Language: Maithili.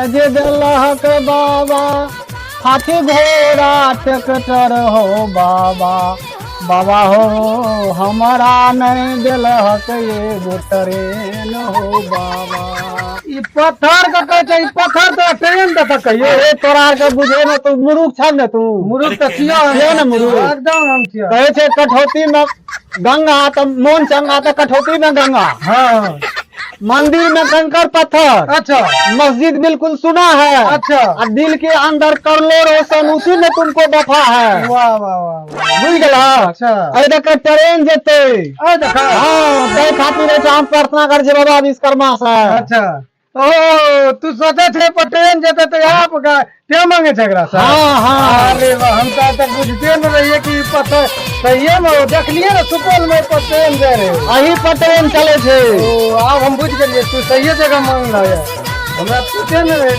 जे देलहक बाबा हाथी घोड़ा ट्रैक्टर हो बाबा, बाबा हो हमरा नहीं देलहक एगो ट्रेन हो बाबा। ई पत्थर के कहै छै, ई पत्थर तो ट्रेन देता कहियो। अरे तोरा आर के बुझे ने, तू मुरुख छ ने तू। मुरुख तऽ छियौ। छियौ ने मुरुख? एकदम हम छियौ। कहै छै कठौती में गंगा तऽ मोन चंगा, तऽ कठौती में गंगा। मंदिर में कंकर पत्थर। मस्जिद बिल्कुल सुना है। आ दिल के अंदर कर लो रोशन, उसी में तुमको वफा है। वाह वाह वाह वाह। बुझ गेला? अरे देख, ट्रेन जेते। अरे देख। हाँ, ताहि खातिर एहिठाम प्रार्थना कर छै बाबा विश्वकर्मा से। अच्छा, ओ तू सोचे छै पर ट्रेन जेते तऽ यहाँ पर क्या मांगे छै एकरा से? हाँ हाँ। अरे वाह, हम तो आज तक बुझते न रहिए कि ई पत्थर सहिए में देखलिए ने सुपौल में पर ट्रेन जाय रहे। अही पर ट्रेन चले छै। ओ आब हम बुझ गेलिए, तू सहिए जगह मांग रहा है, हमरा पूछे न रहे।